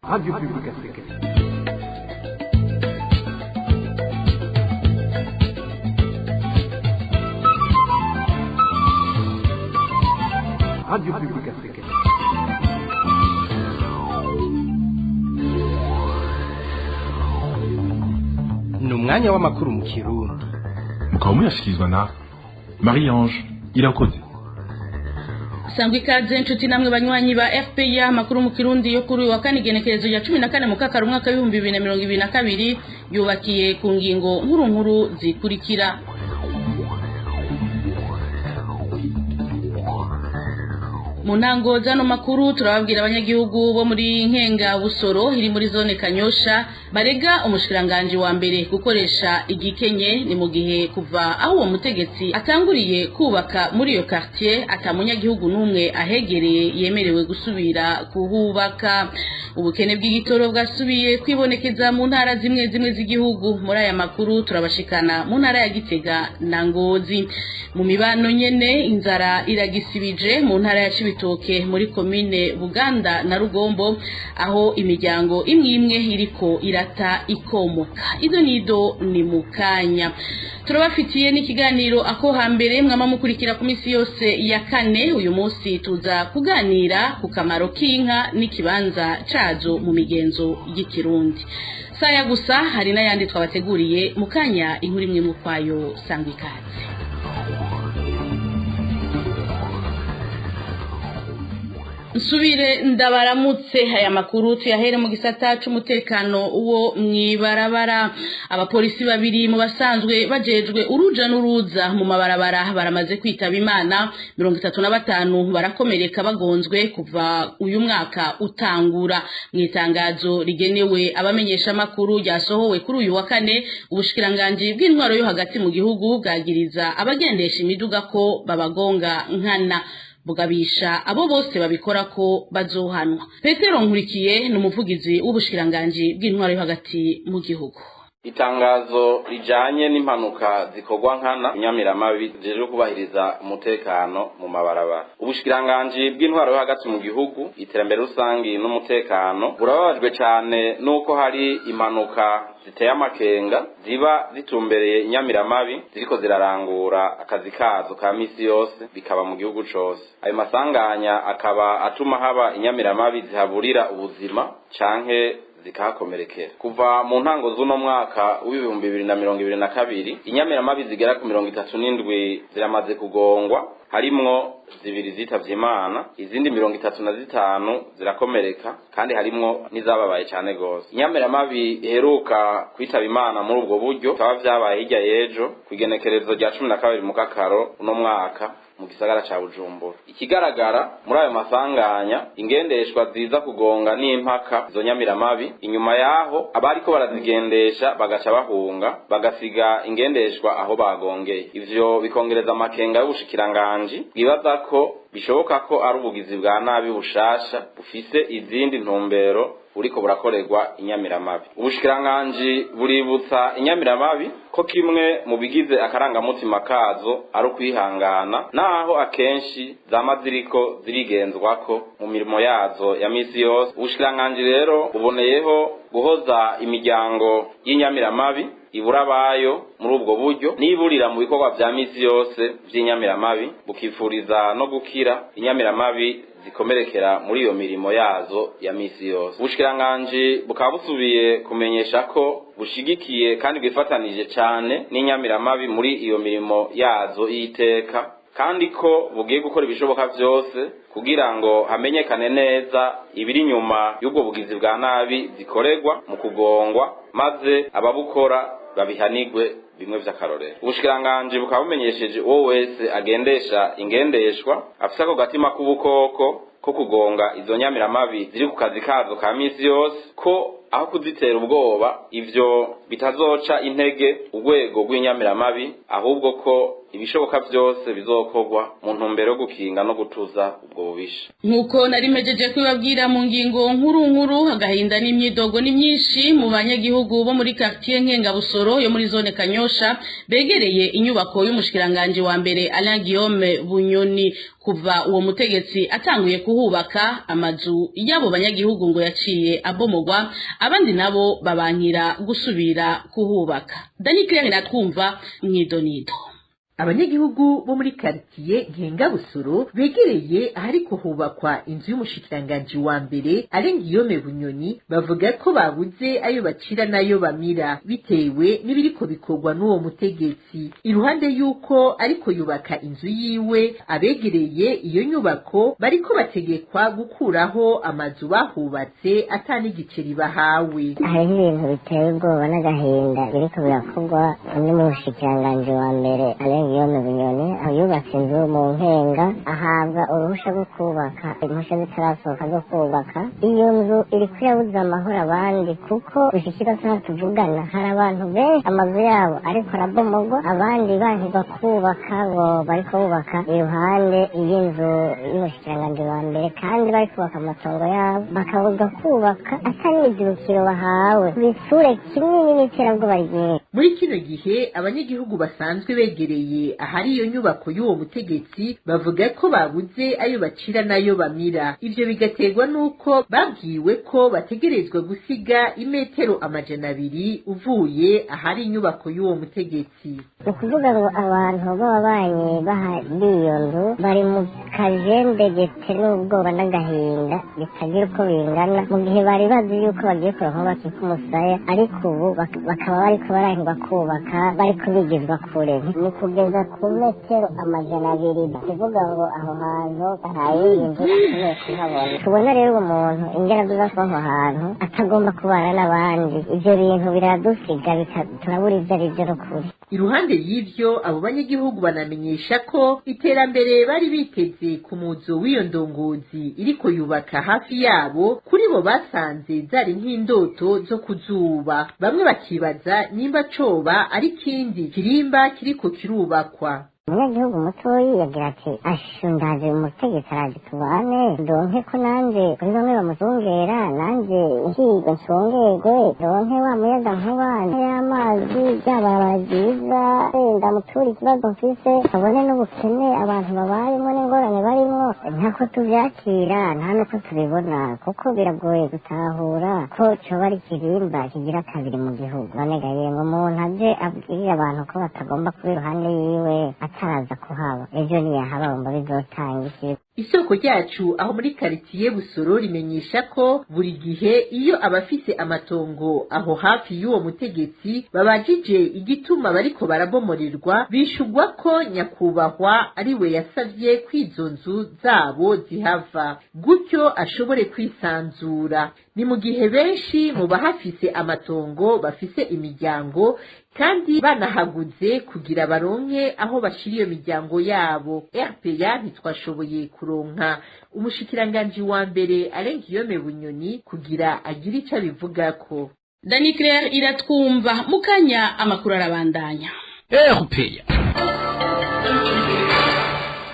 Radio Publique Africaine. Radio Publique Africaine. Ni umwanya w'amakuru mu Kirundi. Mukaba muyashyikirizwa na Marie Ange Irakoze. Sangwa ikaze inshuti namwe banywanyi ba FPI, amakuru mu Kirundi yo kuri uyu wa kane, igenekerezo rya 14 mukakaro umwaka w'2022, yubakiye ku ngingo nkuru nkuru zikurikira. Mu ntango z'ano makuru turababwira abanyagihugu bo muri Nkenga Busoro iri muri zone Kanyosha barega umushikiranganji wa mbere gukoresha igikenye. Ni mu gihe kuva aho uwo mutegetsi atanguriye kubaka muri iyo quartier ata munyagihugu n'umwe ahegereye yemerewe gusubira kuhubaka. Ubukene bw'igitoro bwasubiye kwibonekeza mu ntara zimwe zimwe z'igihugu. Muri aya makuru turabashikana mu ntara ya Gitega na Ngozi. Mu mibano nyene, inzara iragisibije mu ntara ya Cibitoke muri komine Buganda na Rugombo, aho imiryango imwe imwe iriko irata ikomoka. Ido nido ni mukanya. Turabafitiye n'ikiganiro ako hambere mwama mukurikira ku misi yose ya kane. Uyu munsi tuza kuganira ku kamaro k'inka n'ikibanza cazo mu migenzo y'ikirundi. Saya gusa, hari n'ayandi twabateguriye mukanya. Inkuru imwe mu kwayo, sangwa ikaze. Nsubire ndabaramutse. Aya makuru tuyahere mu gisata c'umutekano wo mwibarabara. Abapolisi babiri mu basanzwe bajejwe uruja n'uruza mu mabarabara baramaze kwitaba Imana, 35 barakomereka bagonzwe kuva uyu mwaka utangura. Mu itangazo rigenewe abamenyesha makuru ryasohowe kuri uyu wa kane, ubushikiranganji bw'intwaro yo hagati mu gihugu bwagiriza abagendesha imiduga ko babagonga nkana, bugabisha abo bose babikora ko bazohanwa. Petero Nkurikiye ni umuvugizi w'ubushikiranganji bw'intwaro yo hagati mu gihugu. Itangazo rijanye n'impanuka zikorwa nkana inyamiramabi zijejwe kubahiriza umutekano mu mabarabara. Ubushikiranganji bw'intwaro yo hagati mu gihugu, iterambere rusangi n'umutekano burababajwe cane n'uko hari impanuka ziteye amakenga ziba zitumbereye inyamiramabi ziriko zirarangura akazi kazo ka misi yose, bikaba mu gihugu cose. Ayo masanganya akaba atuma haba inyamiramabi zihaburira ubuzima canke zikahakomerekera. Kuva mu ntango z'uno mwaka w'2022, inyamiramabi zigera ku 37 ziramaze kugongwa, harimwo zibiri zitavye Imana, izindi 35 zirakomereka, kandi harimwo n'izababaye cane gose. Inyamiramabi iheruka kwitaba Imana muri ubwo buryo bikaba vyabaye hirya y'ejo kw'igenekerezo rya 12 mukakaro uno mwaka mu gisagara ca Bujumbura. Ikigaragara muri ayo masanganya, ingendeshwa ziza kugonga n'impaka izo nyamiramabi, inyuma yaho abariko barazigendesha bagaca bahunga, bagasiga ingendeshwa aho bagongeye. Ivyo bikongereza amakenga y'ubushikiranganji bwibaza ko bishoboka ko ari ubugizi bwa nabi bushasha bufise izindi ntumbero buriko burakorerwa inyamiramabi. Ubushikiranganji buributsa inyamiramabi ko kimwe mu bigize akarangamutima kazo ari ukwihangana, naho akenshi zama ziriko zirigenzwako mu mirimo yazo ya misi yose. Ubushikiranganji rero buboneyeho guhoza imiryango y'inyamiramabi ibura abayo muri ubwo buryo niburira mu bikorwa vya misi yose vy'inyamiramabi, bukifuriza no gukira inyamiramabi zikomerekera muri iyo mirimo yazo ya misi yose. Ubushikiranganji bukaba busubiye kumenyesha ko bushigikiye kandi bwifatanije cane n'inyamiramabi muri iyo mirimo yazo y'iteka, kandi ko bugiye gukora ibishoboka vyose kugira ngo hamenyekane neza ibiri inyuma y'ubwo bugizi bwa nabi zikorerwa mu kugongwa, maze ababukora babihanigwe bimwe vy'akarorero. Ubushikiranganji bukaba bumenyesheje uwo wese agendesha ingendeshwa afise ako gatima k'ubukoko ko kugonga izo nyamiramabi ziri ku kazi kazo ka misi yose ko aho kuzitera ubwoba ivyo bitazoca intege urwego rw'inyamiramabi, ahubwo ko ibishoboka vyose bizokorwa mu ntumbero yo gukinga no gutuza ubwo bubisha. Nkuko nari mejeje kubabwira mu ngingo nkuru nkuru, agahinda n'imyidogo ni myinshi mu banyagihugu bo muri quartier Nkengabusoro yo muri zone Kanyosha begereye inyubako y'umushikiranganje wa mbere Alain Guillaume Bunyoni. Kuva uwo mutegetsi atanguye kuhubaka amazu y'abo banyagihugu ngo yaciye abomogwa, abandi nabo babankira gusubira kuhubaka. Dani Claire natwumva mwidonido. Abanyagihugu bo muri quartier Nkengabusoro begereye ahariko hubakwa inzu y'umushikiranganji wa mbere Alain Guillaume Bunyoni bavuga ko babuze ayo bacira nayo bamira bitewe n'ibiriko bikorwa n'uwo mutegetsi. Iruhande y'uko ariko yubaka inzu yiwe, abegereye iyo nyubako bariko bategekwa gukuraho amazu bahubatse ata n'igiceri bahawe. Hariho ibintu biteye ubwoba n'agahinda biriko birakorwa n'umushikiranganji wa mbere Alain Guillaume Bunyoni, aho yubatse inzu mu Nkenga ahabwa uruhusha rwo kubaka, impushya zitarasohoka zo kubaka. Iyo nzu iriko irabuza amahoro abandi, kuko gushikira saha tuvugana hari abantu benshi amazu yabo ariko arabomogwa, abandi bankirwa kubaka ngo bariko bubaka iruhande y'inzu y'umushikiranganji wa mbere, kandi bari kubaka amatongo yabo bakabuzwa kubaka ata n'imizibukiro bahawe. Ibitsure kinini n'iterabwoba ryinshi. Muri kino gihe abanyagihugu basanzwe begereye ahari iyo nyubako y'uwo mutegetsi bavuga ko babuze ayo bacira nayo bamira. Ivyo bigaterwa n'uko babwiwe ko bategerezwa gusiga imetero 200 uvuye ahari inyubako y'uwo mutegetsi. Ni ukuvuga ngo abantu b'ababanyi b'iyo nzu bari mu kajendegete n'ubwoba n'agahinda bitagira uko bingana, mu gihe bari bazi yuko bagiye kuronka aho bakika umusaya, ariko ubu bakaba bariko barahirwa kubaka, bariko bigizwa kure. Ni kugeza ku metero 200, kuvuga ngo aho hantu nta yindi nzu ashoboye kuhabona. Tubona rero uwo muntu ingene aduza kuba aho hantu atagomba kubana n'abandi. Ivyo bintu biradusiga, turabura ivyo ari vyo n'ukuri. Iruhande y'ivyo, abo banyagihugu banamenyesha ko iterambere bari biteze ku muzo w'iyo ndongozi iriko yubaka hafi yabo, kuri bo basanze zari nk'indoto zo kuzuba. Bamwe bakibaza nimba coba ari kindi kirimba kiriko kirubakwa. Umunyagihugu mutoyi yagira ati ashundaje umutegetsi araje tubane, ndonke ko nanje kuri bamwe bamuzungera, nanje nhigwe nsongerwe, ndonke wa muyaga nkuba y'amazi, ryabarabara ryiza, ndamutura ikibazo mfise, abone n'ubukene abantu babayemo n'ingorane barimwo. Ntako tuvyakira, nta nuko tubibona, kuko biragoye gutahura ko coba ari ikirimba kigira kabiri mu gihugu. None ga yemwe, umuntu aje abwira abantu ko batagomba kuba iruhande yiwe ataraza kuhaba, ejo niyahaba wumva bizotanga iki? Isoko ryacu aho muri quartier Busoro rimenyesha ko buri gihe iyo abafise amatongo aho hafi y'uwo mutegetsi babajije igituma bariko barabomorerwa, bishugwa ko nyakubahwa ari we yasavye ko izo nzu zabo zihava, gutyo ashobore kwisanzura. Ni mu gihe benshi mu bahafise amatongo bafise imiryango kandi banahaguze kugira baronke aho bashira iyo miryango yabo. RPA ntitwashoboye kuronka umushikiranganji wa mbere Alain Guillaume Bunyoni kugira agire ico abivugako. Dani Claire iratwumva mukanya amakuru arabandanya. RPA.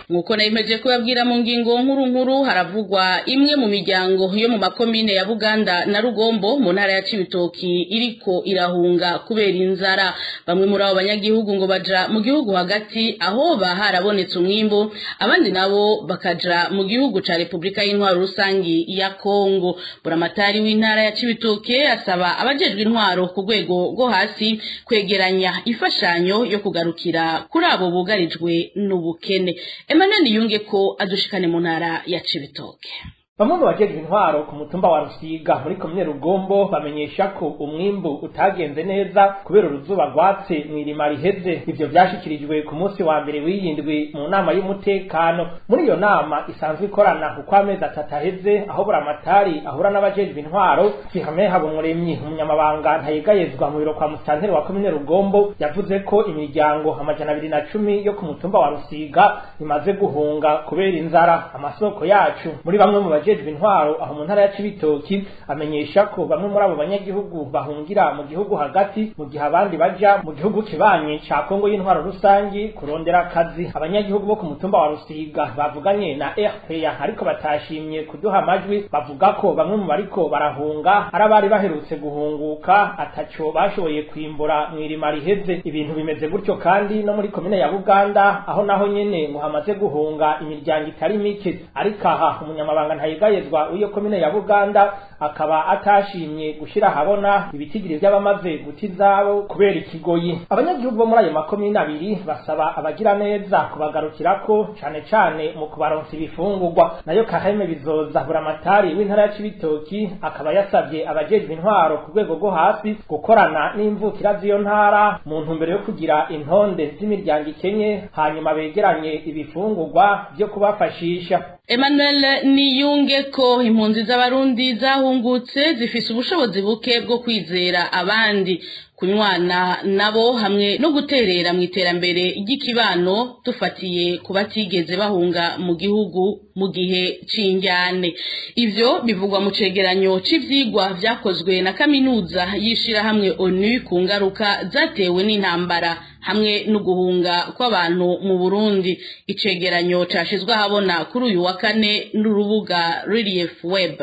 Nkuko nayimeje kubabwira mu ngingo nkuru nkuru, haravugwa imwe mu miryango yo mu makomine ya Buganda na Rugombo mu ntara ya Cibitoki iriko irahunga kubera inzara. Bamwe muri abo banyagihugu ngo baja mu gihugu hagati aho baharabonetse umwimbu, abandi nabo bakaja mu gihugu ca Republika y'Intwaro Rusangi ya Kongo. Buramatari w'intara ya Cibitoke asaba abajejwe intwaro ku rwego rwo hasi kwegeranya imfashanyo yo kugarukira kuri abo bugarijwe n'ubukene. Emmanuel Yunge ko adushikane mu ntara ya Cibitoke. Bamwe mu bajejwe intwaro ku mutumba wa Rusiga muri komine Rugombo bamenyesha ko umwimbu utagenze neza kubera uruzuba rwatse mw'irima riheze. Ivyo vyashikirijwe ku munsi wa mbere w'iyindwi mu nama y'umutekano. Muri iyo nama isanzwe ikorana uko amezi atatu aheze, aho Buramatari ahura n'abajejwe intwaro, Firmin Habumuremyi umunyamabanga ntayegayezwa mu biro kwa musitanteri wa komine Rugombo yavuze ko imiryango 210 yo ku mutumba wa Rusiga imaze guhunga kubera inzara. Amasoko yacu muri bamwe mu bajejwe Ujejwe intwaro aho mu ntara ya Cibitoki amenyesha ko bamwe muri abo banyagihugu bahungira mu gihugu hagati, mu gihe abandi baja mu gihugu kibanyi ca Kongo y'intwaro rusangi kurondera akazi. Abanyagihugu bo ku mutumba wa Rusiga bavuganye na RPA ariko batashimye kuduha amajwi, bavuga ko bamwe mu bariko barahunga ari abari baherutse guhunguka ataco bashoboye kwimbura mw'irima riheze. Ibintu bimeze gutyo kandi no muri komine ya Buganda, aho naho nyene ngo hamaze guhunga imiryango itari mike. Ariko aha umunyamabanga ntayegayezwa w'iyo komine ya Buganda akaba atashimye gushira habona ibitigiri by'abamaze guta izabo kubera ikigoyi. Abanyagihugu bo muri ayo makomine abiri basaba abagira neza kubagarukirako cane cane mu kubaronsa ibifungurwa. Nayo Kaheme Bizoza, buramatari w'intara ya Cibitoki, akaba yasabye abajejwe intwaro ku rwego rwo hasi gukorana n'imvukira z'iyo ntara mu ntumbero yo kugira intonde z'imiryango ikenye, hanyuma begeranye ibifungurwa byo kubafashisha. Emmanuel Niyunge ko impunzi z'abarundi zahungutse zifise ubushobozi buke bwo kwizera abandi, kunywana nabo hamwe no guterera mu iterambere ry'ikibano, dufatiye ku batigeze bahunga mu gihugu mu gihe c'injyane. Ivyo bivugwa mu cegeranyo c'ivyigwa vyakozwe na kaminuza y'ishirahamwe ONU ku ngaruka zatewe n'intambara hamwe no guhunga kw'abantu mu Burundi. Icegeranyo cashizwe ahabona kuri uyu wa kane n'urubuga Relief Web.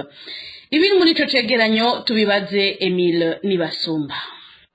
Ibiri muri ico cegeranyo tubibaze Emile Nibasumba.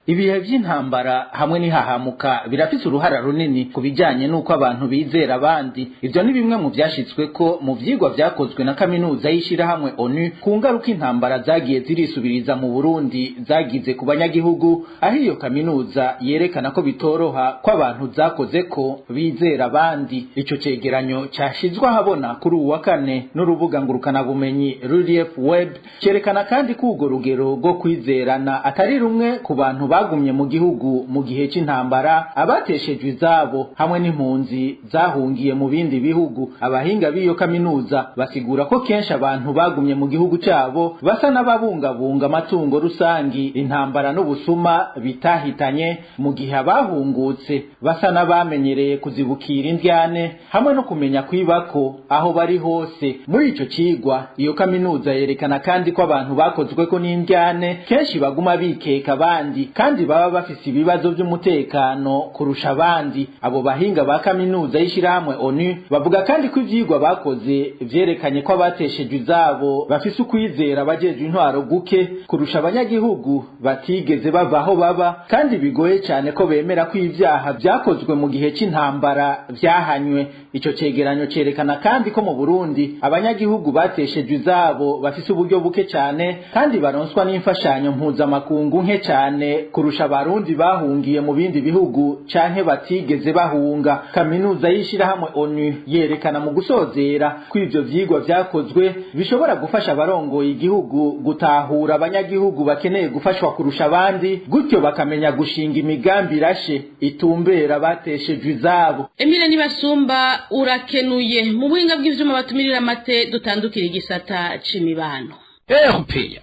Ibihe vy'intambara hamwe n'ihahamuka birafise uruhara runini ku bijanye n'uko abantu bizera abandi. Ivyo ni bimwe mu vyashitswe ko mu vyigwa vyakozwe na kaminuza y'ishirahamwe ONU ku ngaruka intambara zagiye zirisubiriza mu Burundi zagize ku banyagihugu, aho iyo kaminuza yerekana ko bitoroha ko abantu zakoze ko bizera abandi. Ico cegeranyo cashizwe ahabona kuri uwa kane n'urubuga ngurukanabumenyi Relief Web cerekana kandi ko urwo rugero rwo kwizerana atari rumwe ku bantu bagumye mu gihugu mu gihe c'intambara, abateshejwe izabo hamwe n'impunzi zahungiye mu bindi bihugu. Abahinga b'iyo kaminuza basigura ko kenshi abantu bagumye mu gihugu cabo basa n'ababungabunga amatungo rusangi intambara n'ubusuma bitahitanye, mu gihe abahungutse basa n'abamenyereye kuzibukira indyane hamwe no kumenya kwibako aho bari hose. Muri ico cigwa iyo kaminuza yerekana kandi ko abantu bakozweko n'indyane kenshi baguma bikeka abandi kandi baba bafise ibibazo by'umutekano kurusha abandi. Abo bahinga ba kaminuza y'ishirahamwe ONU bavuga kandi ko ivyigwa bakoze vyerekanye ko abateshejwe izabo bafise ukwizera abajejwe intwaro guke kurusha abanyagihugu batigeze bava aho baba, kandi bigoye cane ko bemera ko ivyaha vyakozwe mu gihe c'intambara vyahanywe. Ico cegeranyo cerekana kandi ko mu Burundi abanyagihugu bateshejwe izabo bafise uburyo buke cane kandi baronswa n'imfashanyo mpuzamakungu nke cane kurusha abarundi bahungiye mu bindi bihugu canke batigeze bahunga. Kaminuza y'ishirahamwe ONU yerekana mu gusozera ko ivyo vyigwa vyakozwe bishobora gufasha abarongoye igihugu gutahura abanyagihugu bakeneye gufashwa kurusha abandi, gutyo bakamenya gushinga imigambi irashe itumbera bateshejwe izabo. Emile Nibasumba urakenuye. Mu buhinga bw'ivyuma batumirira amate, dutandukira igisata c'imibano. RPA.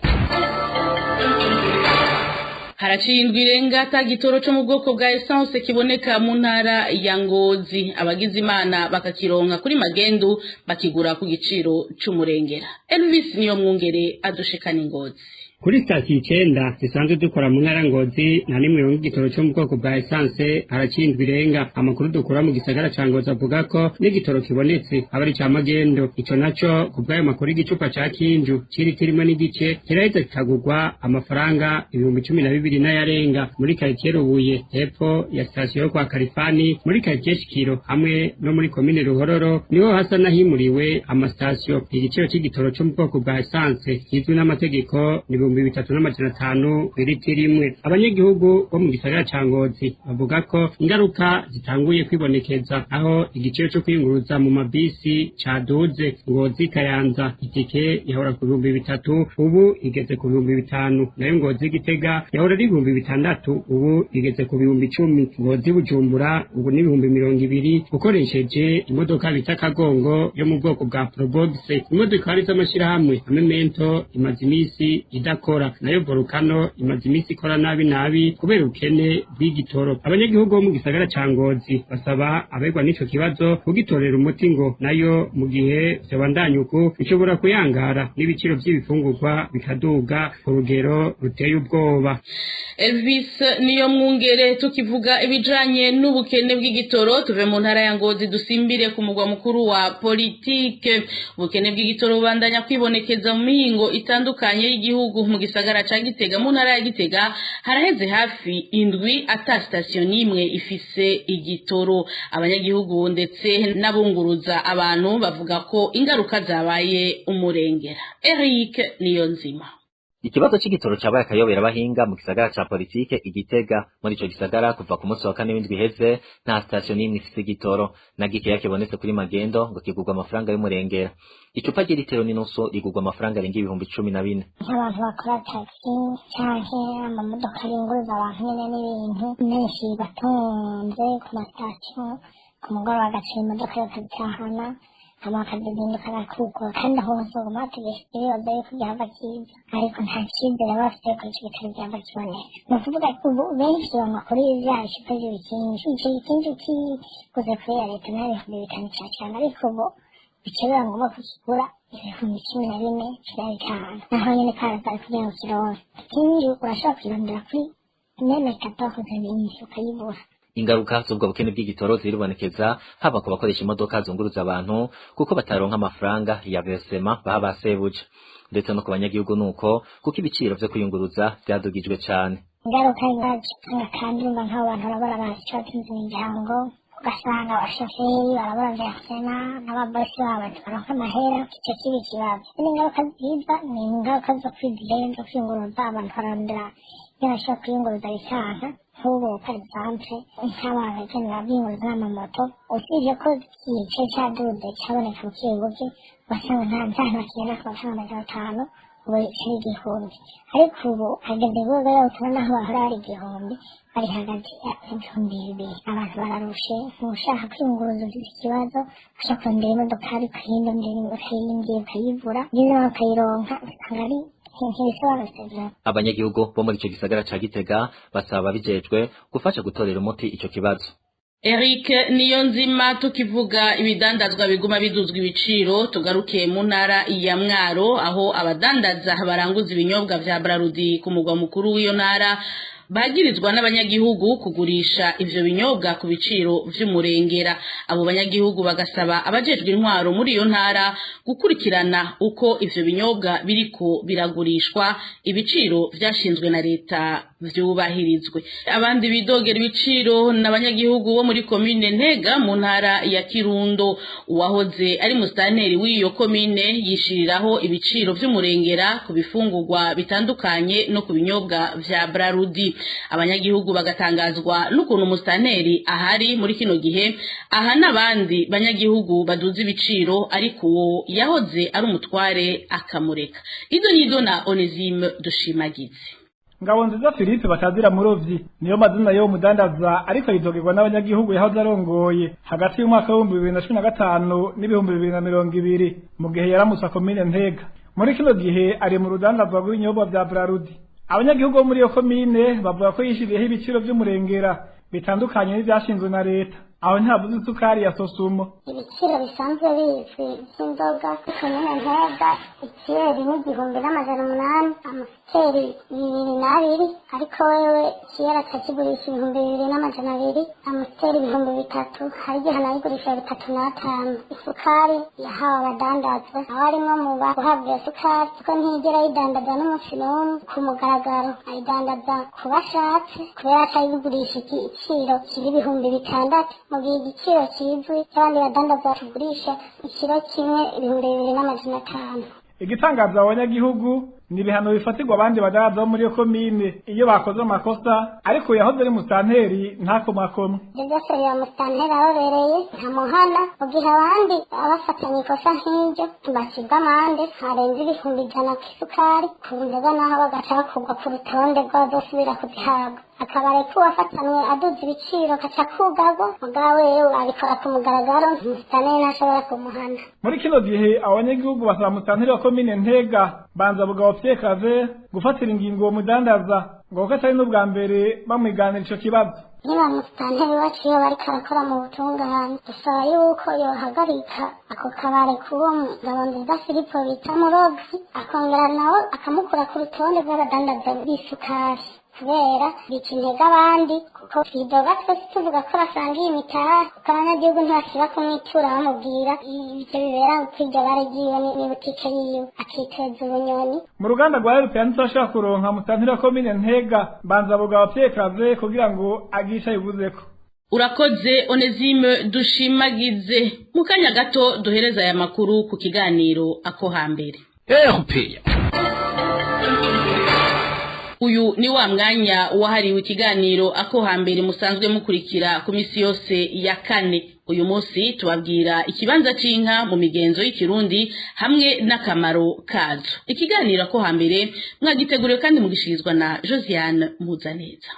Haraciye indwi irenga ata gitoro co mu bwoko bwa essence kiboneka mu ntara ya Ngozi. Abagize Imana bakakironka kuri magendu, bakigura ku giciro c'umurengera. Elvis niyo mwungere adushikana Ingozi. Kuri sitasiyo 9 zisanzwe dukora mu ntara Ngozi, nta nimwe yonga igitoro cyo mu bwoko bwa essence. Haraciye indwi irenga. Amakuru dukura mu gisagara ca Ngozi avuga ko n'igitoro kibonetse aba ari ca magendo. Ico naco, ku bw'ayo makuru, igicupa ca kinju ciri kirimo n'igice kiraheza kikagurwa amafaranga 12,000 n'ayarenga muri karitsiye Rubuye, hepfo ya sitasiyo yo kwa Karifani, muri karitsiye Shikiro hamwe no muri komine Ruhororo niho hasa n'ahimuriwe amasitasiyo. Igiciro c'igitoro cyo mu bwoko bwa essence kizwi n'amategeko ni 3,500 kw'ilitiro imwe. Abanyagihugu bo mu gisagara ca Ngozi bavuga ko ingaruka zitanguye kwibonekeza, aho igiciro co kwiyunguruza mu mabisi caduze. Ngozi Kayanza itike yahora ku 3,000, ubu igeze ku 5,000. Nayo Ngozi Gitega yahora ari 6,000, ubu igeze ku 10,000. Ngozi Bujumbura ubu ni 20,000 ukoresheje imodoka bita Kagongo yo mu bwoko bwa Probox. Imodokari z'amashirahamwe Amemento imaze imisi idakora. irakora. Nayo Volcano imaze iminsi ikora nabi nabi kubera ubukene bw'igitoro. Abanyagihugu bo mu gisagara ca Ngozi basaba abegwa n'ico kibazo kugitorera umuti, ngo nayo mu gihe vyobandanya uku bishobora kuyangara n'ibiciro vy'ibifungurwa bikaduga ku rugero ruteye ubwoba. Elvis niyo mwungere. Tukivuga ibijanye n'ubukene bw'igitoro, tuve mu ntara ya Ngozi dusimbire ku mugwa mukuru wa politike. Ubukene bw'igitoro bubandanya kwibonekeza mu mihingo itandukanye y'igihugu. Mu gisagara ca Gitega, mu ntara ya Gitega, haraheze hafi indwi ata sitasiyo n'imwe ifise igitoro. Abanyagihugu ndetse n'abunguruza abantu bavuga ko ingaruka zabaye umurengera. Eric Niyonzima. Ikibazo c'igitoro cabaye akayobera abahinga mu gisagara ca politike Igitega. Muri ico gisagara, kuva ku munsi wa kane w'indwi iheze, nta sitasiyo n'imwe ifise igitoro. Na gikeya kibonetse kuri magendo ngo kigurwa amafaranga y'umurengera. Icupa ry'ilitiro n'inusu rigurwa amafaranga arenga 14,000. Nk'abantu bakora taxi canke amamodoka yunguruza abantu nyene n'ibintu menshi batonze ku masitasiyo, ku mugoroba agacira imodoka yose zitahana, hama bakazizinduka bakugura. Kandi aho hose baguma bategereje, ibibazo yuko gihava kiza, ariko nta cizere baba bafite yuko ico gitoro gihava kiboneka. Ni ukuvuga ubu benshi banywa kuri vya bicupa vy'ibikinju. Ico gikinju kiguze kuri ya leta nayo 5000 cacana, ariko ubu bica biba ngombwa kukigura 14,000 15 naho nyene karazari kugira ngo ukironke. Ikinju urashobora kukirondera kuri meme 14 mille ukayibura. Ingaruka z'ubwo bukene bw'igitoro ziribonekeza haba ku bakoresha imodoka zunguruza abantu, kuko bataronka amafaranga ya versement baha ba sebuja, ndetse no ku banyagihugu nuko, kuko ibiciro vyo kwiyunguruza vyadugijwe cane. Ingaruka zicanga, kandi urumva nk'abo bantu barabura batunze imiryango, ugasanga abashoferi barabura versement n'ababosi babo ntibaronka amahera. Ico kiba ikibazo. N'ingaruka nziza ni ingaruka zo kwizigayo zo kwiyunguruza. Abantu barondera iyo bashobora kwiyunguruza bikanka. Nk'ubu par exemple nk'abantu bakenera biyunguruza n'amamoto, usibye ko igice caduze caboneka buke buke, ugasanga nta nta bakigenda ku mafaranga 500, ubu kiri 1000. Ariko ubu hageze rwego yabo tubona aho bahora bari 1000, bari hagati ya 2000. Abantu bararushe. Ntushaka kwiyunguruza ufite ikibazo, ushaka kurondera imodokari ukayindondera, ukayindira, ukayibura, ugeze naho ukayironka usanga ari ntibisobanutse. Abanyagihugu bo muri ico gisagara ca Gitega basaba ababijejwe gufasha gutorera umuti ico kibazo. Eric Niyonzima. Tukivuga ibidandazwa biguma biduzwa ibiciro, tugaruke mu ntara ya Mwaro, aho abadandaza baranguza ibinyobwa vya Brarudi ku mugwa mukuru w'iyo ntara bagirizwa n'abanyagihugu kugurisha ivyo binyobwa ku biciro vy'umurengera. Abo banyagihugu bagasaba abajejwe intwaro muri iyo ntara gukurikirana uko ivyo binyobwa biriko biragurishwa, ibiciro vyashinzwe na leta vyubahirizwe. Abandi bidogera ibiciro n'abanyagihugu bo muri komine Ntega mu ntara ya Kirundo. Uwahoze ari musitanteri w'iyo komine yishiriraho ibiciro vy'umurengera ku bifungurwa bitandukanye no ku binyobwa vya Brarudi. Abanyagihugu bagatangazwa n'ukuntu umusitanteri ahari muri kino gihe aha n'abandi banyagihugu baduza ibiciro, ariko uwo yahoze ari umutware akamureka. Ido nido na Onesime Dushimagize. Ngabonziza Philippe batazira Murovyi niyo mazina yo mudandaza, ariko yidogerwa n'abanyagihugu yahoze arongoye hagati y'umwaka w'2015 n'2020, mu gihe yaramutsa komine Ntega. Muri kino gihe ari mu rudandazwa rw'ibinyobwa vya Brarudi. Abanyagihugu bo muri iyo komine bavuga ko yishiriyeho ibiciro vy'umurengera bitandukanye n'ivyashinzwe na leta. Aho ntihabuze isukari ya Sosumo. Ibiciro bisanzwe bizwi by'inzoga komine Ntega: ikiyeri ni 1800, Amstel 22, ariko wewe ikiyeri akakigurisha 2200, Amstel 3000, hari igihe anayigurisha 35. Isukari yahawe abadandaza, aho arimwo mu guhabwa iyo sukari, kuko ntiyigera ayidandaza n'umunsi n'umwe ku mugaragaro. Ayidandaza ku bashatse, kubera ko ayigurisha igiciro kiri 6000, mu gihe igiciro kizwi cy'abandi badandaza tugurisha ikiro kimwe 2500. Igitangaza abanyagihugu ni ibihano bifatirwa abandi badandaza bo muri iyo komine iyo bakoze amakosa, ariko yahoze ari musitanteri ntakomakomwe. Ibyo byose biba musitanteri ababereye ntamuhana, mu gihe abandi abafatanye ikosa nk'iryo bacibwa amande harenze 100,000 ku isukari, ku nzoga naho bagaca bakurwa ku rutonde rw'abazosubira kuzihabwa. Akabare k'uwafatanwe aduza ibiciro kaca kugarwa, mugabo wewe abikora ku mugaragaro, musitanteri ntashobora kumuhana. Muri kino gihe abanyagihugu basaba musitanteri wa komine Ntega Banza Bugabo Pierre gufatira ingingo uwo mudandaza ngo kuko atari n'ubwa mbere bamwiganira ico kibazo. Niba musitanteri iwacu iyo bariko arakora mu butungane, dusaba yuko yohagarika ako kabare k'uwo Ngabonziza Filipo bita Murovyi, akongera nawe akamukura ku rutonde rw'abadandaza b'isukari, kubera bica intege abandi, kuko twidoga twese tuvuga ko basangiye imitahe, kuko abanyagihugu ntibasiba kumwitura bamubwira ivyo bibera kw'iryo bare ryiwe n'ibutike yiwe, akiteza ubunyoni. Mu ruganda rwa RPA ntiturashobora kuronka musitanteri wa komine Ntega Banza Bugabo Pierre Claver kugira ngo agire ico abivuzeko. Urakoze Onesime Dushimagize. Mu kanya gato duhereza aya makuru ku kiganiro Ako Hambere. RPA. Uyu ni wa mwanya wahariwe ikiganiro Ako Hambere musanzwe mukurikira ku misi yose ya kane. Uyu munsi tubabwira ikibanza c'inka mu migenzo y'ikirundi hamwe n'akamaro kazo. Ikiganiro Ako Hambere mwagiteguriwe kandi mugishirizwa na Josiane Muzaneza.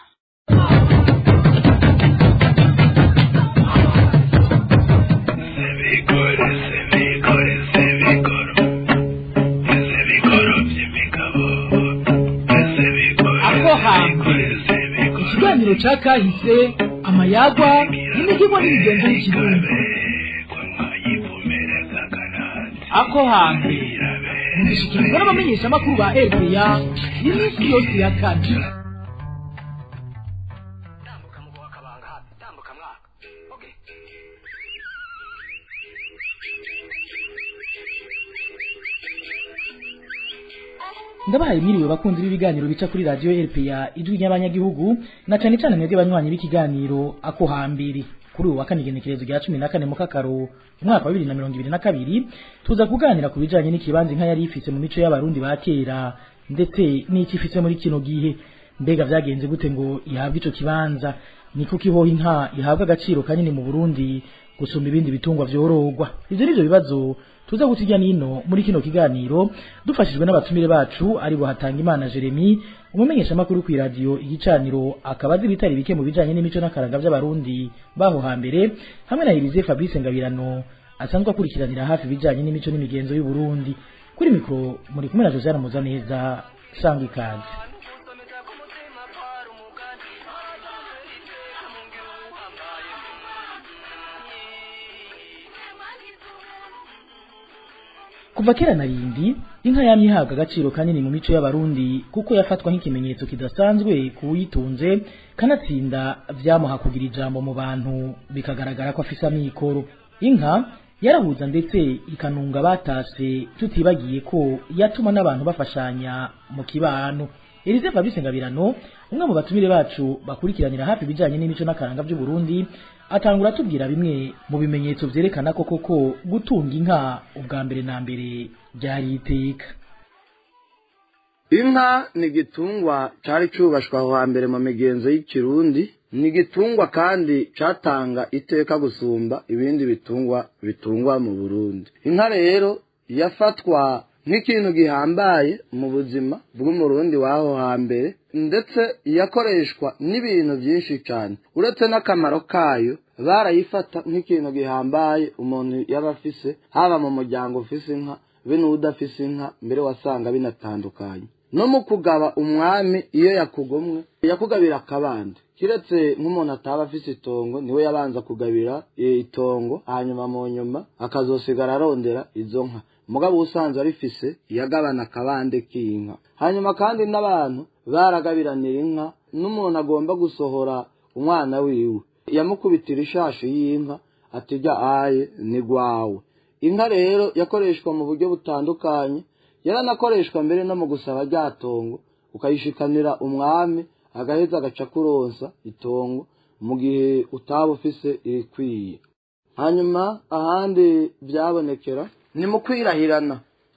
Ikiganiro ca kahise, amayagwa n'imihigo n'imigenzo y'ikirundi. Ako Hambere mugishikirizwa n'abamenyeshamakuru ba RPA iminsi yose ya kane. Ndabahaye mwiriwe bakunzi b'ibiganiro bica kuri radio RPA ijwi ry'abanyagihugu, na cane cane mwebwe banywanyi b'ikiganiro Ako Hambere. Kuri uyu wa kane igenekerezo rya 14 mu Kakaro umwaka wa 2022 tuza kuganira ku bijanye n'ikibanza inka yari ifise mu mico y'abarundi ba kera ndetse n'iki ifise muri kino gihe. Mbega vyagenze gute ngo ihabwe ico kibanza? Ni kuki hoho inka ihabwa agaciro kanini mu Burundi gusumba ibindi bitungwa vyorogwa? Ivyo nivyo bibazo tuza gutirya nino muri kino kiganiro dufashijwe n'abatumire bacu aribo Hatangimana Jeremy, umumenyesha makuru ku radio Igicaniro, akaba azi bitari bike mu bijanye n'imico n'akaranga by'abarundi baho hambere, hamwe na Elise Fabrice Ngabirano asanzwe akurikiranira hafi bijanye n'imico n'imigenzo y'u Burundi. Kuri mikro muri kumwe na Josiane Muzaneza, sangwa ikaze. Kuva kera na rindi inka yamye ihabwa agaciro kanini mu mico y'abarundi, kuko yafatwa nk'ikimenyetso kidasanzwe kuwitunze, kanatsinda vyamuha kugira ijambo mu bantu, bikagaragara ko afise amikoro. Inka yarahuza ndetse ikanunga batase, tutibagiye ko yatuma n'abantu bafashanya mu kibano. Elise Fabrice Ngabirano, umwe mu batumire bacu bakurikiranira hafi ibijanye n'imico n'akaranga by'u Burundi, atangura atubwira bimwe mu bimenyetso vyerekana ko koko gutunga inka ubwa mbere na mbere byari iteka. Inka ni igitungwa cari cubashwa aho hambere mu migenzo y'ikirundi, ni igitungwa kandi catanga iteka gusumba ibindi bitungwa bitungwa mu Burundi. Inka rero yafatwa nk'ikintu gihambaye mu buzima bw'umurundi w'aho hambere, ndetse yakoreshwa n'ibintu byinshi cyane. Uretse n'akamaro kayo, barayifata nk'ikintu gihambaye umuntu yaba afise, haba mu muryango ufise inka be n'udafise inka, mbere wasanga binatandukanye. No mu kugaba umwami iyo yakugomwe yakugabira akabande, kiretse nk'umuntu ataba afise itongo niwe yabanza kugabira itongo, hanyuma mu nyuma akazosigara arondera izo nka. Mugabo usanzwe arifise yagabana akabande k'inka. Hanyuma kandi n'abantu baragabiranira inka, n'umuntu agomba gusohora umwana wiwe yamukubitira ishashi y'inka atijya aye ni gwawe. Inka rero yakoreshwa mu buryo butandukanye, yaranakoreshwa mbere no mu gusaba ryatongo, ukayishikanira umwami agaheza agaca kuronsa itongo mu gihe utaba ufise irikwiye. Hanyuma ahandi byabonekera ni mu kwirahirana,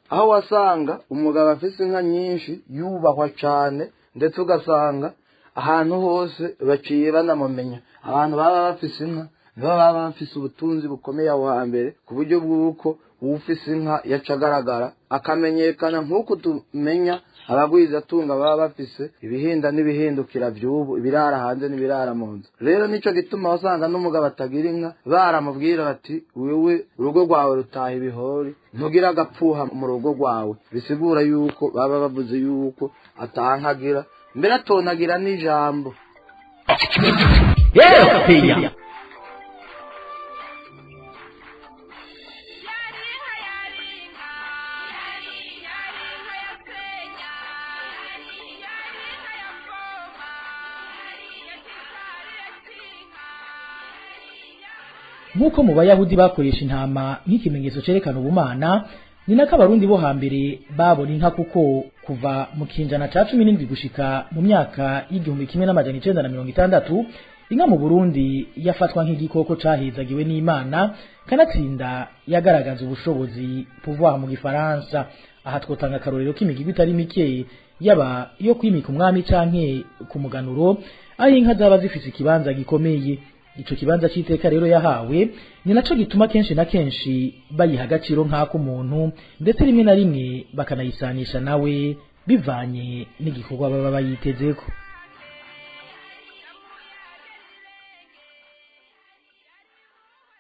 aho wasanga umugabo afise inka nyinshi yubahwa cyane, ndetse ugasanga ahantu hose baciye banamumenya. Abantu baba bafise inka nibo baba bafise ubutunzi bukomeye aho hambere, ku buryo bw'uko uwufise inka yaca agaragara akamenyekana nk'uko tumenya Abagwizatunga baba bafise ibihinda n'ibihindukira vy'ubu, ibirara hanze n'ibirara mu nzu. Rero nico gituma wasanga n'umugabo atagira inka baramubwira bati wewe urugo rwawe rutaha ibihori, ntugira agapfuha mu rugo rwawe. Bisigura yuko baba bavuze yuko atankagira, mbere atonagira n'ijambo. Nkuko mu bayahudi bakoresha intama nk'ikimenyetso cerekana ubumana, ni nako abarundi bo hambere babona inka, kuko kuva mu kinjana ca 17 gushika mu myaka y'1960 inka mu Burundi yafatwa nk'igikoko cahezagiwe n'Imana, kanatsinda yagaragaza ubushobozi pouvoir mu gifaransa. Aha twotanga akarorero k'imigigwi itari mike, yaba iyo kwimika umwami canke ku muganuro, aho inka zaba zifise ikibanza gikomeye. Ico kibanza c'iteka rero yahawe ni naco gituma kenshi na kenshi bayiha agaciro nk'ako umuntu, ndetse rimwe na rimwe bakanayisanisha nawe bivanye n'igikorwa baba bayitezeko.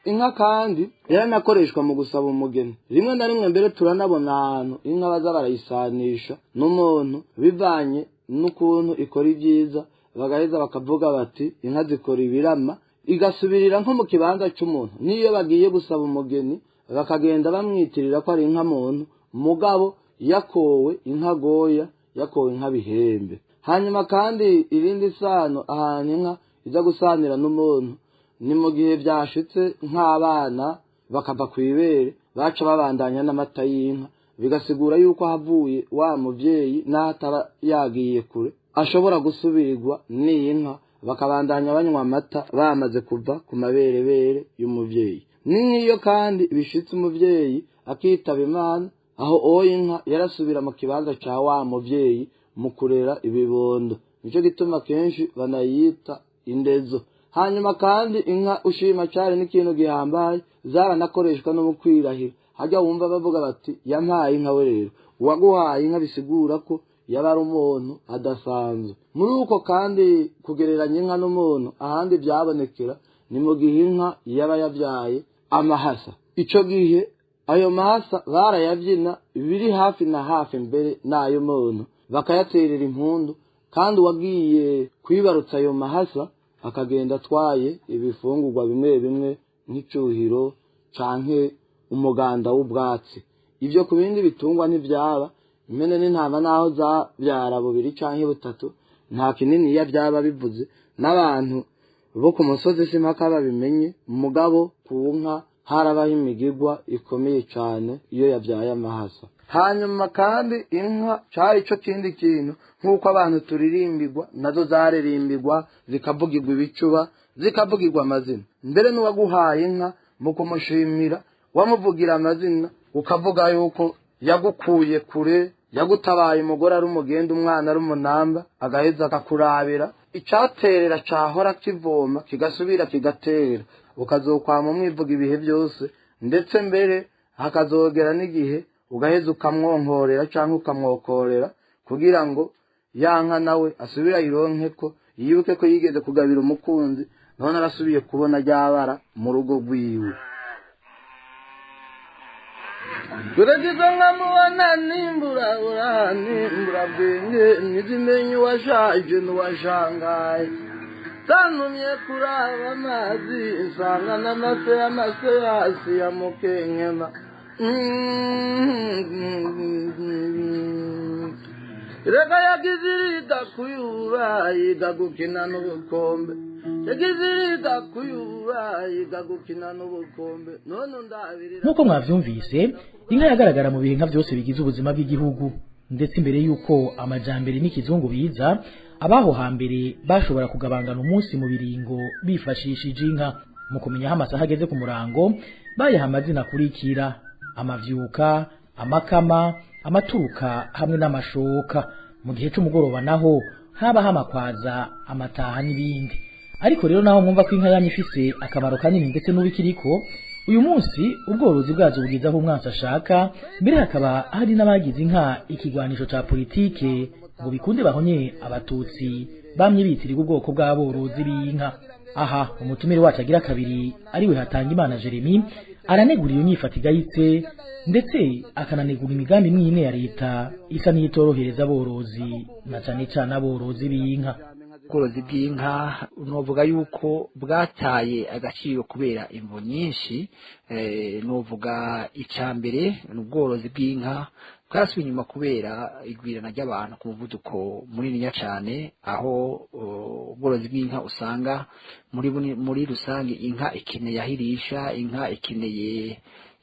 Inka kandi yaranakoreshwa mu gusaba umugeni. Rimwe na rimwe mbere turanabona ahantu inka baza barayisanisha n'umuntu bivanye n'ukuntu ikora ibyiza, bagaheza bakavuga bati inka zikora ibirama, igasubirira nko mu kibanza cy'umuntu. Niyo bagiye gusaba umugeni bakagenda bamwitirira ko ari inka muntu, mugabo yakowe inka goya, yakowe inka bihembe. Hanyuma kandi irindi sano ahantu inka iza gusanira n'umuntu ni mu gihe byashitse nk'abana bakava ku ibere, baca babandanya n'amata y'inka, bigasigura yuko havuye wa muvyeyi n'ahataba yagiye kure ashobora gusubirwa n'inka, bakabandanya banywa amata bamaze kuva ku maberebere y'umuvyeyi. Ni nk'iyo kandi bishitse umuvyeyi akitaba Imana, aho oya inka yarasubira mu kibanza ca wa muvyeyi mu kurera ibibondo. Nico gituma kenshi banayita indezo. Hanyuma kandi inka ushima cyane n'ikintu gihambaye, zaranakoreshwa no mu kwirahira. Hajya wumva bavuga bati yampaye inka we, rero uwaguhaye inka bisigura ko yaba ari umuntu adasanzwe. Muri uko kandi kugereranya inka n'umuntu, ahandi byabonekera ni mu gihe inka yaba yabyaye amahasa. Ico gihe ayo mahasa barayabyina biri hafi na hafi mbere n'ayo muntu, bakayaterera impundu, kandi uwagiye kwibarutsa ayo mahasa akagenda atwaye ibifungurwa bimwe bimwe nk'icuhiro canke umuganda w'ubwatsi. Ibyo ku bindi bitungwa ntibyaba, impene n'intama naho zabyara bubiri canke butatu nta kinini iya byaba bivuze, n'abantu bo ku musozi simpaka babimenye. Mugabo ku nka harabaho imigigwa ikomeye cane iyo yabyaye amahasa. Hanyuma kandi inka cari ico kindi kintu, nk'uko abantu turirimbirwa nazo zaririmbirwa, zikavugirwa ibicuba, zikavugirwa amazina. Mbere n'uwaguhaye inka mu kumushimira wamuvugira amazina, ukavuga yuko yagukuye kure, yagutabaye umugore ari umugenda, umwana ari umunamba, agaheza akakurabira icaterera cahora kivoma kigasubira kigatera, ukazokwama umwivuga ibihe byose, ndetse mbere hakazogera n'igihe ugaheza ukamwonkorera canke ukamwokorera, kugira ngo yanka nawe asubira ironke ko yibuke ko yigeze kugabira umukunzi, none arasubiye kubona ryabara mu rugo rwiwe. Turagize nkamubona nimburabura nimburabwenge, ntizimenye uwashaje n'uwashangaye. Tanumye kuraba amazi nsanga n'amase y'amase hasi ya mukenkema. Reka yagize iriga kuyura yiga gukina n'ubukombe, yagize iriga kuyura yiga gukina n'ubukombe, none ndabirira. Nkuko mwavyumvise, inka yagaragara mu bihe nka byose bigize ubuzima bw'igihugu, ndetse imbere yuko amajambere n'ikizungu biza, abaho hambere bashobora kugabangana umunsi mu biringo bifashishije inka. Mu kumenya aho amasaha ageze ku murango, bayaha amazina akurikira: amavyuka, amakama, amaturuka hamwe n'amashoka. Mu gihe c'umugoroba naho habaho amakwaza, amataha n'ibindi. Ariko rero naho mwumva ko inka yamye ifise akamaro kanini ndetse n'ubikiriko, Uyu munsi ubworozi bwazo bugeze aho umwansi ashaka, mbere hakaba hari n'abagize inka ikigwanisho ca politike ngo bikunde bahonye abatutsi bamye bitirirwa ubwoko bw'aborozi b'inka. Aha umutumire wacu agira kabiri ariwe Hatangimana Jeremy aranegura iyo nyifato igayitse, ndetse akananegura imigambi imwe imwe ya leta isa n'iyitorohereza aborozi na cane cane aborozi b'inka. Ubworozi bw'inka novuga yuko bwataye agaciro kubera imvo nyinshi. Novuga icya mbere ni ubworozi bw'inka bwarasubiye inyuma kubera igwirana ry'abantu ku muvuduko munininya cyane, aho ubworozi bw'inka usanga muri rusange inka ikeneye aho irisha, inka ikeneye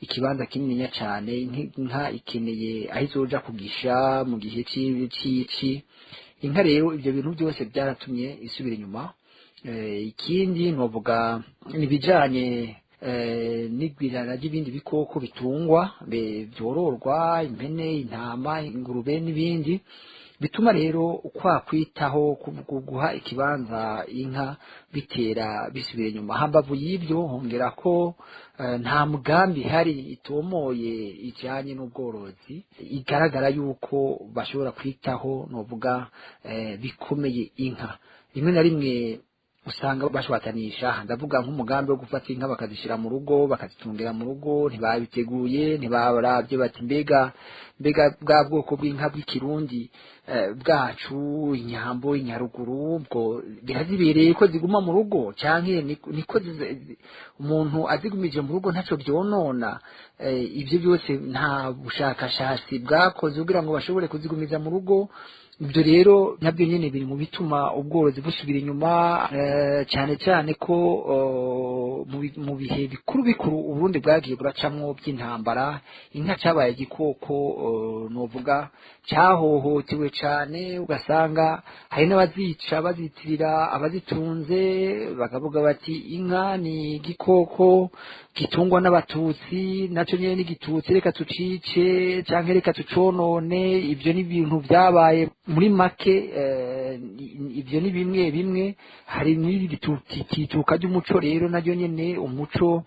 ikibanza kinininya cyane, inka ikeneye aho izoja kugisha mu gihe c'ici. Inka rero ibyo bintu byose byaratumye isubira inyuma. Ikindi novuga ibijanye n'igwirana ry'ibindi bikoko bitungwa byororwa, impene, intama, ingurube n'ibindi, bituma rero kwa kwitaho guha ikibanza inka bitera bisubira inyuma. Hambavu y'ibyo hongera ko nta mugambi hari itomoye ijanye n'ubworozi igaragara yuko bashobora kwitaho novuga bikomeye inka. Rimwe na rimwe usanga bashwatanisha, ndavuga nk'umugambi wo gufata inka bakazishira mu rugo, bakazitungira mu rugo, ntibabiteguye, ntibaravye bati mbega bwa bwoko bw'inka bw'ikirundi bwacu, inyambo, inyaruguru, ubwo birazibereye ko ziguma mu rugo canke niko umuntu azigumije mu rugo ntaco byonona. Ibyo byose nta bushakashatsi bwakoze kugira ngo bashobore kuzigumiza mu rugo. Ibyo rero nabyo nyene biri mu bituma ubworozi busubira inyuma, cyane cyane ko mu bihe bikuru bikuru Uburundi bwagiye buracamwo by'intambara, inka cabaye igikoko novuga cyahohotewe cyane, ugasanga hari n'abazica bazitirira abazitunze, bakavuga bati inka ni igikoko gitungwa n'abatutsi, nacyo nyene n'igitutsi, reka tucice canke reka tuconone. Ibyo ni ibintu byabaye muri make. Ibyo ni bimwe bimwe. Hari n'itituka ry'umuco rero naryo nyene, umuco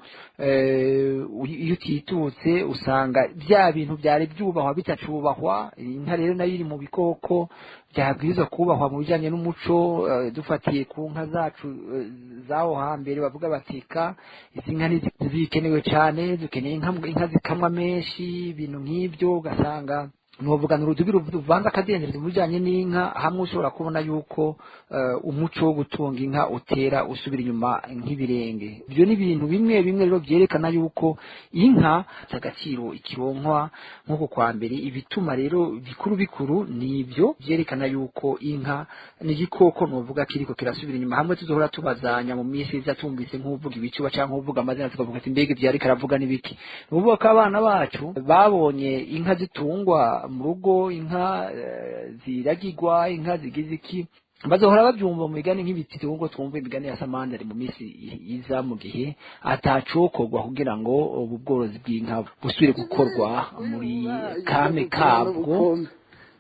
iyo utitutse usanga bya bintu byari byubahwa bitacubahwa. Inka rero nayo iri mu bikoko byabwirizwa kubahwa mu bijanye n'umuco. Dufatiye ku nka zacu zaho hambere bavuga bateka izi nka ntizikenewe cyane, dukeneye inka zikamwa menshi, ibintu nk'ibyo. Ugasanga novuga n'urudubi ruvanze akadenderezo mu bijanye n'inka, hamwe ushobora kubona yuko umuco wo gutunga inka utera usubira inyuma nk'ibirenge. Ibyo ni ibintu bimwe bimwe rero byerekana yuko inka agaciro ikironkwa nk'uko kwa mbere. Ibituma rero bikuru bikuru nibyo byerekana yuko inka ni igikoko novuga kiriko kirasubira inyuma, hamwe tuzohora tubazanya mu minsi iza tumvise nk'uvuga ibicuba canke nk'uvuga amazina tukavuga ati mbega ibyo ariko aravuga n'ibiki. Nuvuga ko abana bacu babonye inka zitungwa mu rugo, inka ziragirwa, inka zigize iki, bazohora babyumva mu migani nk'ibiti ngo twumve imigani ya Samandari mu minsi iza, mu gihe atacokorwa kugira ngo ubu bworozi bw'inka busubire gukorwa muri kame kabwo.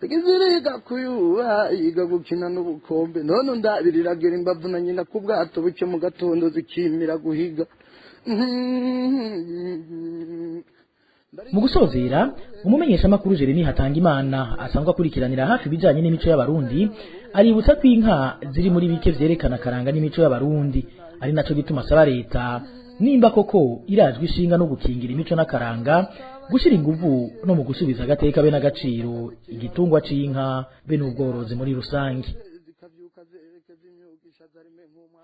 Ziriga kuyuba yiga gukina n'ubukombe, none ndabiriragira imbavu na nyina ku bwato buke mu gatondo zikimira guhiga. Mu gusozera, umumenyeshamakuru Jeremy Hatangimana asanzwe akurikiranira hafi ibijanye n'imico y'abarundi aributsa ko inka ziri muri bike vyerekana akaranga n'imico y'abarundi, ari naco gituma asaba leta nimba koko irajwe ishinga no gukingira imico n'akaranga, gushira inguvu no mu gusubiza agateka be n'agaciro igitungwa c'inka be n'ubworozi muri rusange.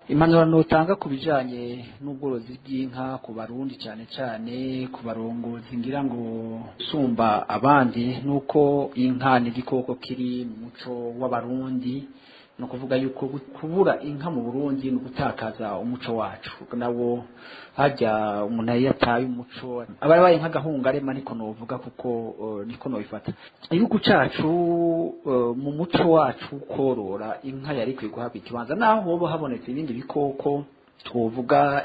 Impanuro notanga ku bijanye n'ubworozi bw'inka ku barundi, cyane cyane ku barongozi ngira ngo sumba abandi, nuko inka ni igikoko kiri mu muco w'abarundi. No kuvuga yuko kubura inka mu Burundi ni ugutakaza umuco wacu, nawo hajya umuntu yataye umuco abaye nk'agahungarema, niko novuga kuko niko nobifata. Igihugu cacu mu muco wacu korora inka yari kwiye guhabwa ikibanza, naho hoba habonetse ibindi bikoko Twovuga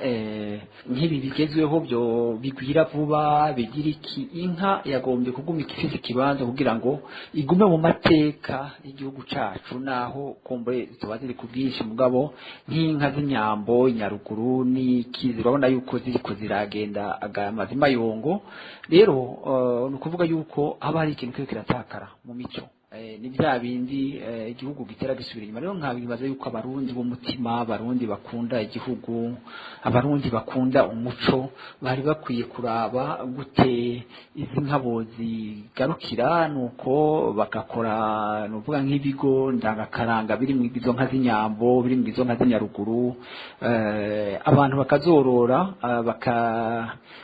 nk'ibi bigezweho byo bigwira vuba bigira iki, inka yagombye kuguma ifise ikibanza kugira ngo igume mu mateka y'igihugu cacu, naho kumbure zitoba ziri ku bwinshi, mugabo nk'inka z'inyambo inyaruguru n'iki zirabona yuko ziriko ziragenda amazima yongo. Rero ni ukuvuga yuko haba hari ikintu kiriko kiratakara mu mico, ni bya bindi igihugu gitera gisubira inyuma. Rero nkabibaza yuko abarundi b'umutima, abarundi bakunda igihugu, abarundi bakunda umuco, bari bakwiye kuraba gute izi nka bozigarukira, nuko bagakora nuvuga nk'ibigo ndangakaranga biri mu izo nka z'inyambo, biri mu izo nka z'inyaruguru, abantu bakazorora,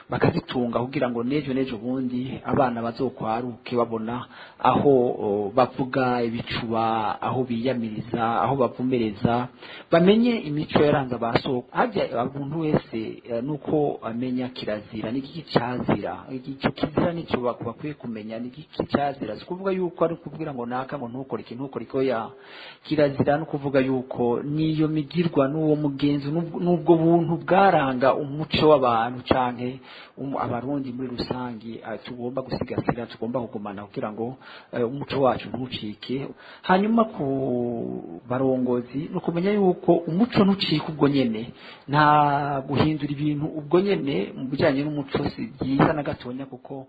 bakazitunga kugira ngo nejo bundi abana bazokwaruke babona aho bavuga ibicuba, aho biyamiriza, aho bavumereza, bamenye imico yaranze abasoko. Harya umuntu wese nuko amenya kirazira n'igiki cazira, ico kizira nico bakwiye kumenya n'igiki cazira. Si kuvuga yuko ari kuvugira ngo naka ngo ntukore iki ntukore iki, oya. Kirazira no kuvuga yuko niyo migirwa n'uwo mugenzi n'ubwo buntu bwaranga umuco w'abantu canke abarundi muri rusangi, tugomba gusigasira, tugomba kugumana kugira ngo umuco wacu ntucike. Hanyuma ku barongozi no kumenya yuko umuco ntucika ubwo nyene, nta guhindura ibintu ubwo nyene mu bijanye n'umuco si byiza na gatonya, kuko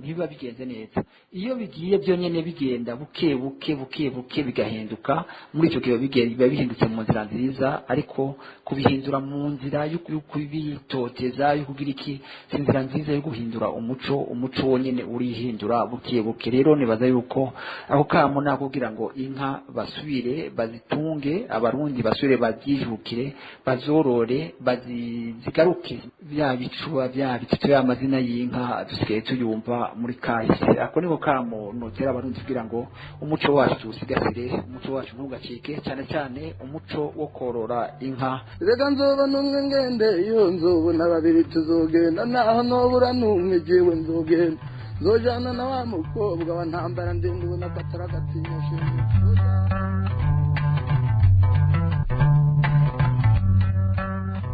ntibiba bigenze neza. Iyo bigiye byo nyene bigenda buke buke buke buke bigahinduka, muri ico gihe biba bihindutse mu nzira nziza, ariko kubihindura mu nzira yo kubitoteza, yo kugira iki, si inzira nziza yo guhindura umuco. Umuco wonyene urihindura buke buke. Rero nibaza yuko ako kamo nakugira ngo inka basubire bazitunge, abarundi basubire babyijukire, bazorore, bazigaruke bya bicuba bya bitutu y'amazina y'inka dusigaye tuyumva muri kahise. Ako niko kamo notera abarundi kugira ngo umuco wacu tuwusigasire, umuco wacu ntugacike, cyane cyane umuco wo korora inka. Reka nzoba n'umwe ngende, iyo nzobona babiri tuzogenda, naho nobura n'umwe jewe nzogenda, nzojana na wa mukobwa wa ntambara ndende ubona ko atari agatinya shenge.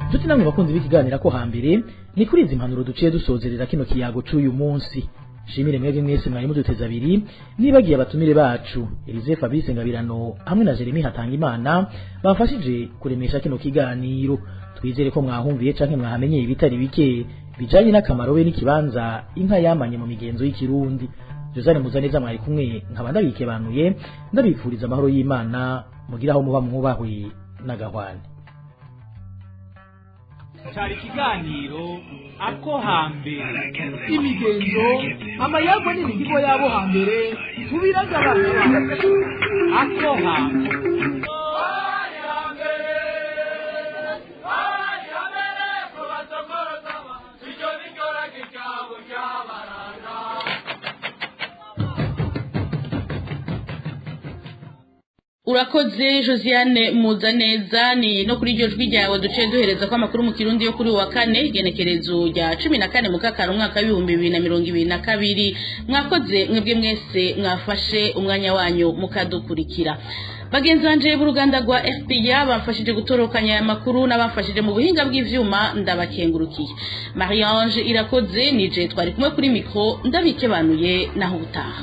Nshuti namwe bakunzi b'ikiganiro ko hambere, ni kuri izi mpanuro duciye dusozerera kino kiyago c'uyu munsi. Shimire mwebwe mwese mwari muduteze abiri, nibagiye abatumire bacu Elise Fabrice Ngabirano hamwe na Jeremy Hatangimana bafashije kuremesha kino kiganiro. Twizere ko mwahumviye canke mwahamenyeye ibitari bike bijanye n'akamaro be n'ikibanza inka yamanye mu migenzo y'ikirundi. Josane Muzaneza mwari kumwe, nkaba ndabikebanuye, ndabifuriza amahoro y'Imana, mugiraho muba mwubahwe n'agahwane. Cari ikiganiro ako hambere, imigenzo, amayagwa n'imigigo yabo hambere tubiraga abana. Ako hambere. Urakoze Josiane Muzaneza. Ni no kuri iryo jwi ryawe duce duhereza ko amakuru mu Kirundi yo kuri wa kane, igenekerezo rya 14 mukakaro umwaka w'ibihumbi 2022. Mwakoze mwebwe mwese mwafashe umwanya wanyu mukadukurikira. Bagenzi banje b'uruganda rwa FPA bamfashije gutorokanya aya makuru n'abafashije mu buhinga bw'ivyuma ndabakengurukiye. Marie-Ange Irakoze nije twari kumwe kuri micro, ndabikebanuye naho ubutaha.